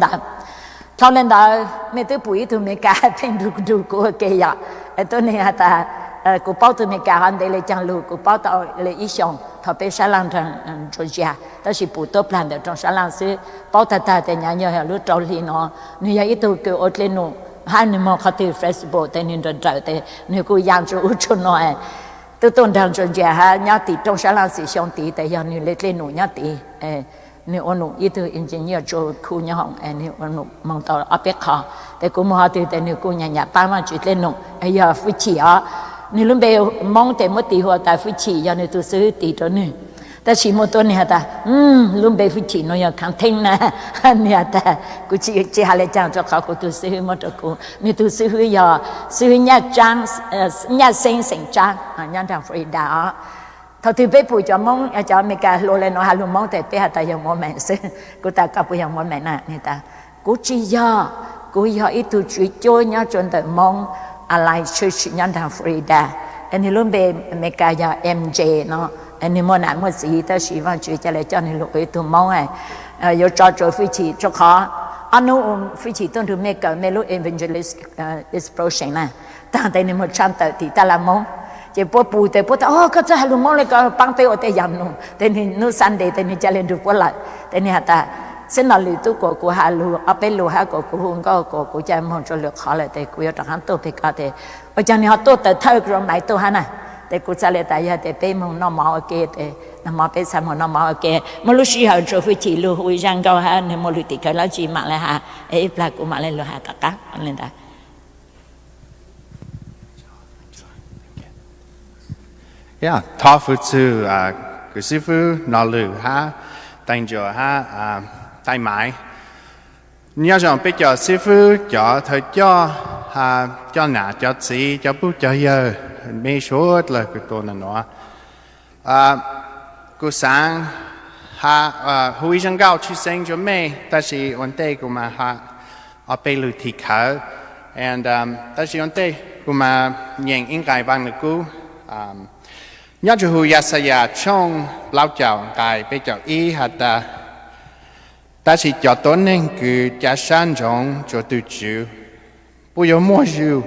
ntawd. Dhau li ntawd mej twb pum ib tug Amelikas pheej nrug nrug kuv ua ke yom. Tuab neeg has tas, kuv paub tug Amelikas ho ntev le caag lug, kuv paub tau le ib xyoos thaum peb sab laj nraag Georgia, tab sis pum tuab plag ntawm rooj sab laj xwb. Paub tag tag tes nyaj yog lub rau hli no, nwg yog ib tug kws ua dlej num, hab nwg moog qhov twg Facebook tes nwg nrawm nrawm tes nwg kuj yaa tsua ub tsua no. Tub tuaj nraag Georgia hab nyob tim rooj sab laj xwm xyoo tid tes yog nwg le dlej num nyob tid. Nwg ua num ib tug engineer tsua khu nyob hoom, nwg ua num moog tau ob peb qho. Tes kuv moog qhov twg tes nwg kuj nyam nyam paab Vaajtswv dlej num. Yog Fwj Chim os, nwg lub npe Moob tes muab tis hu tas Fwj Chim, yog nwg tug xib hwb tis rua nwg. Tab sis muaj tuab neeg has tas, lub npe Fwj Chim no yog Khav Theeb na. Nwg has tas kuv tsi has le caag rua qhov kuv tug xib hwb muab rua kuv. Nwg tug xib hwb yog xib hwb Nyaj Tsaab, Nyaj Xeeb xeem Tsaab nyob nraag Florida os. Thaum twg peb pum cov Moob, cov Amelikas hluas le nuav has lug Moob tes peb has tas yog Muam Meem xwb. Kuv tas koj puas yog Muam Meem na? Nwg tas kuv tsi yog, kuv yog ib tug tswv cuab nyob rua ntawm Moob Alliance Church nyob nraag Florida. Nwg lub npe Amelikas yog M J no. Nwg muaj nam muaj txiv tab sis Vaajtswv ca le coj nwg lug ua ib tug Moob. Yuav tso tsua Fwj Chim rua qhov ob nub Fwj Chim tuaj nrug mej kawm mej lub evangelist explosion na. Taag tes nwg moog tshaj tawm tim taj laj Moob, ces puab pum tes puab tas, o, koj txawj has lug Moob le, koj paab peb ua tej yaam num. Tes nwg nub Sunday tes nwg ca le nrug puab lawm. Tes nwg has tas, xib no lwm tub kuas kuv has lug ob peb lug hab kuas kuv hu nkauj kuas kuv ca moog tsua lwm qhov lawm tes kuv yuav rov qaab tuaj pem koj tes, ua caag nwg ho tuaj tawm thawj rua Maiv tuaj hab na. Tes kuv txhaj le tas yog tes peb moog noj mov ua ke tes nag hmo peb txhaj moog noj mov ua ke. Muaj lub sij hawm tsua Fwj Chim lug hu ib zaj nkauj hab nwg muaj lwm tim khawv dlaab tsi maam le has, ib plag kuv maam le lug has tom qaab le ntawd. Thov fwm txug kws xib fwb Nom Lwm hab Taig Ntsuas hab Taig Maiv. Nyob zoo peb cov xib fwb, cov thawj coj, cov nam cov txiv, cov pug cov yawg, mej suav dlawg kws tuaj nuav. Kuv xaav hu ib zaj nkauj tshwj xeeb rua mej, tab sis ua ntej kuv maam has ob peb lug tim khawv. And tab sis ua ntej kuv maam nyeem ib nqai Vaaj Lug Kub nyob rua huv Yaxayas tshooj plaub caug nqai peb caug ib has tas, tab sis cov tuab neeg kws ca sab ntsoov rua tug Tswv, puab yuav muaj zug,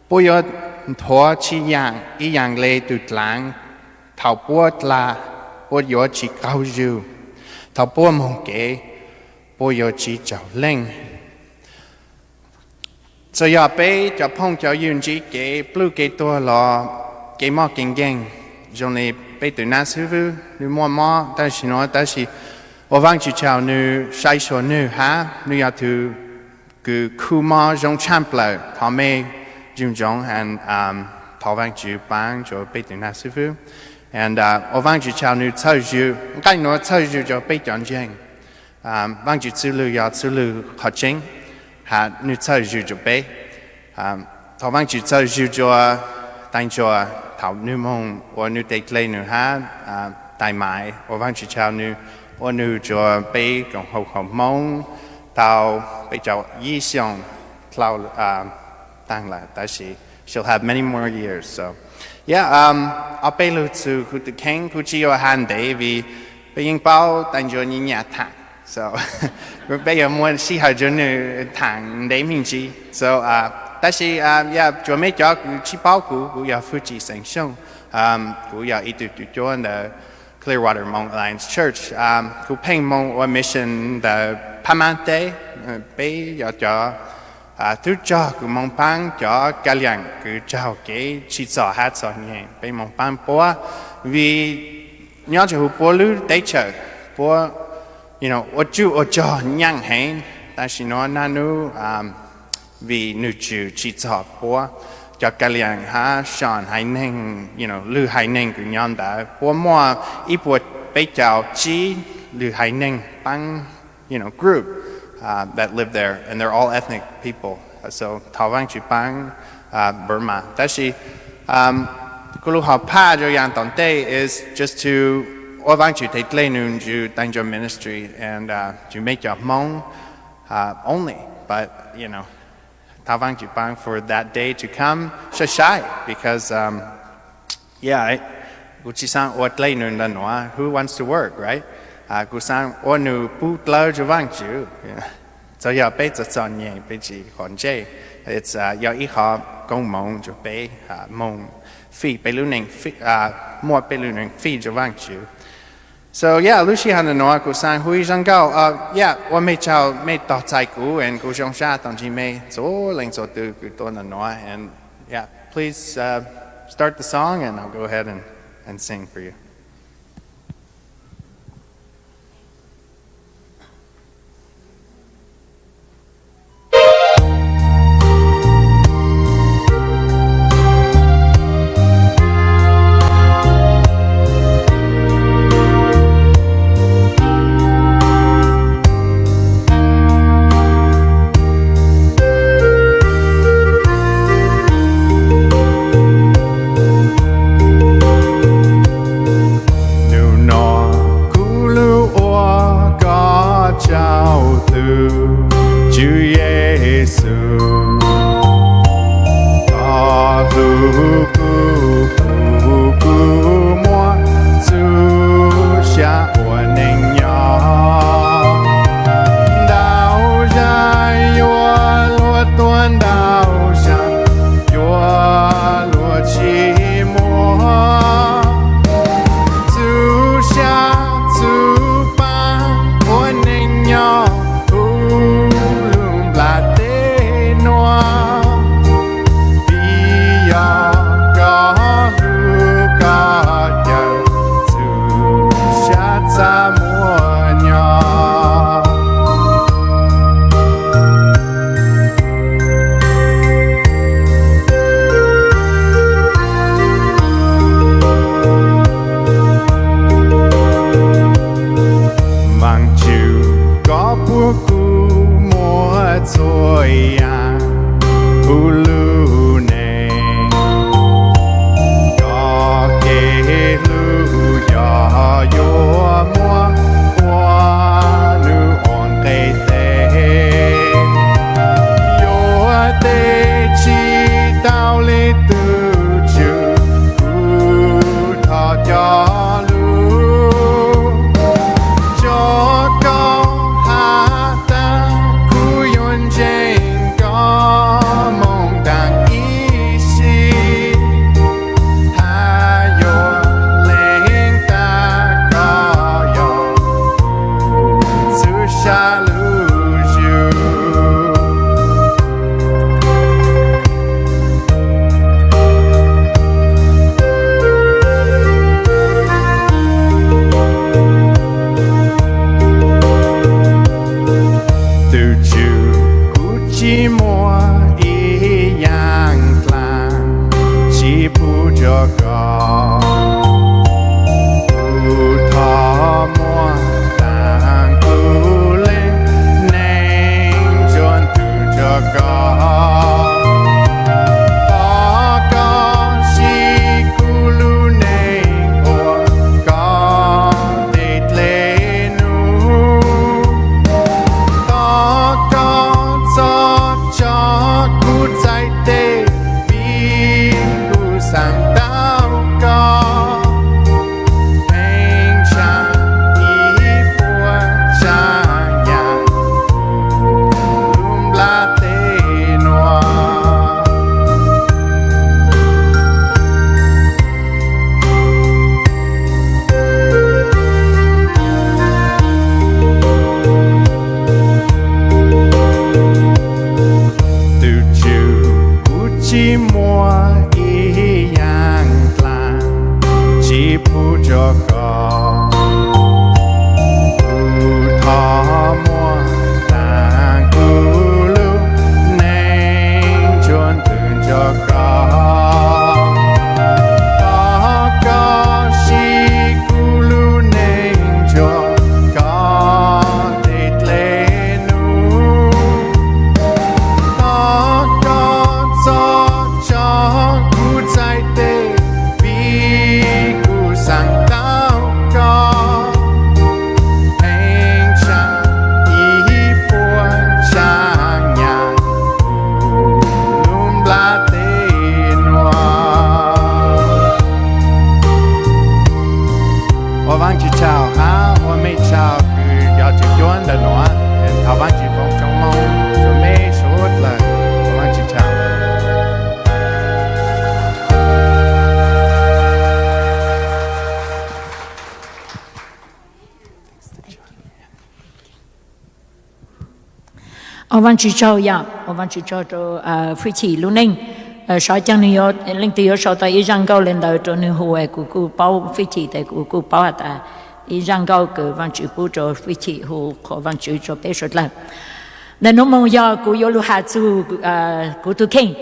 puab yuav nthuav tsi yaam ib yaam le tug dlaav. Thaum puab dlha, puab yuav tsi qaug zug, thaum puab moog kev, puab yuav tsi tsaug leej. Txawm yog peb cov phooj cov ywg ntsib kev pluj kev tuag los kev mob kev nkeeg, zoo le peb tug nam xib fwb nwg muaj mob tam sim nuav, tab sis ua Vaajtswv tsaug nwg saib xyuas nwg hab nwg yog tug kws khu mob zoo tshaj plawg. Thov mej zug ntsoov, thov Vaajtswv paab rua peb tug nam xib fwb. And ua Vaajtswv tsaug nwg txhawj zug, nqaij nuav txhawj zug rua peb cov ntseeg. Vaajtswv txwj lug yog txwj lug qhov tseeb, has nwg txhawj zug rua peb. Thov Vaajtswv txhawj zug rua Taig Ntsuas thaum nwg moog ua nwg tej dlej num hab Taig Maiv, ua Vaajtswv tsaug nwg ua nwg rua peb koom haum qhov Moob tau peb caug ib xyoos dlhau taag lawm, tab sis she'll have many more years. So yeah, ob peb lug txug huv tug kheej, kuv tsi yuav has ntev vim peb yeej paub Taig Ntsuas nyiam nyiam thaam. So peb yuav muaj sij hawm rua nwg thaam ntev me ntsis. So tab sis yeah, rua mej cov kws tsi paub kuv, kuv yog Fwj Chim Xeem Xyooj. Kuv yog ib tug tswv cuab ntawm Clearwater Hmong Alliance Church. Kuv pheej moog ua mission ntawm Phab Mab teb. Peb yog cov tub rog kws moog paab cov kab liam kws raug kev tsim txom hab txom nyem. Peb moog paab puab vim nyob rua huv puab lub teb chaws, puab ua tsuj ua rog nyaaj heev. Tam sim nuav naj nub vim nwg tswv tsim txom puab, cov kab liam hab Soob haiv neeg, lwm haiv neeg kws nyob ntawd, puab muaj ib puas peb caug tsib lwm haiv neeg paab, group that live there, and they're all ethnic people. So thov Vaajtswv paab Burma. Tab sis kuv lug hom phaj rua yaam tom ntej is just to ua Vaajtswv tej dlej num ntsug Taig Ntsuas ministry and to make cov Hmoob only, but thov Vaajtswv paab for that day to come sai sai, because yeah, kuv tsi xaav ua dlej num ntawm nuav. Who wants to work, right? Kuv xaav ua num pub dlawb rua Vaajtswv. Txawm yog peb txom txom nyem peb tsis quav ntsej, yog ib qho koob hmoov rau peb moog fij peb lub neej, muab peb lub neej fij rau Vaajtswv. So yeah, lub sij hawm nuav kuv xaav hu ib zaj nkauj, yeah, ua mej tsaug mej tog txais kuv, and kuv zoo sab tau ntsib mej txhua leej txhua tug kws tuaj nuav, and yeah, please start the song and I'll go ahead and sing for you. Nub nua kuv lug ua koj tsaug tug Tswv Yexus, koj hlub kuv, kuv muab txhua xya ua neej nyob. Ntau zag yuav luag tuag, ntau zag yuav luag tsis muaj, txhua xya txhua pa ua neej nyob hu lug nplas teb nuav. Vim yog koj hlub koj caw, txhua xya txaj muag nyob. Vaajtswv, koj pub kuv muaj txhua yam huv lub neej. Koj kev hlub yog yuav muab ua nub ua nqe tes, yuav tes tsis tau li tug Tswv, kuv thov coj lug tso koj has tas kuv yuav ntseeg koj moog taag ib sim, has yuav leeg tas koj yog txhua xya lug yug. Tug Tswv, kuv tsis muaj ib yaam dlaag tsis pub rua koj. Kuv thov muab taag kuv le neeg ntsuag ntug rua koj. Thov koj siv kuv lub neej ua koj tej dlej num. Thov koj txhos tso kuv txhais teg, vim kuv Ua Vaajtswv tsaug yog, ua Vaajtswv tsaug rua Fwj Chim lub neej. Sov caag nwg yuav, leej twg yuav sau tau ib zaaj nkauj le ntawd rua nwg hu es kuv kuj paub, Fwj Chim tes kuv kuj paub has tas ib zaaj nkauj kws Vaajtswv pub rua Fwj Chim hu qhuas Vaajtswv rua peb suav dlawg. Ntawm nuav moog yog kuv yuav lug has txug kuv tug kheej.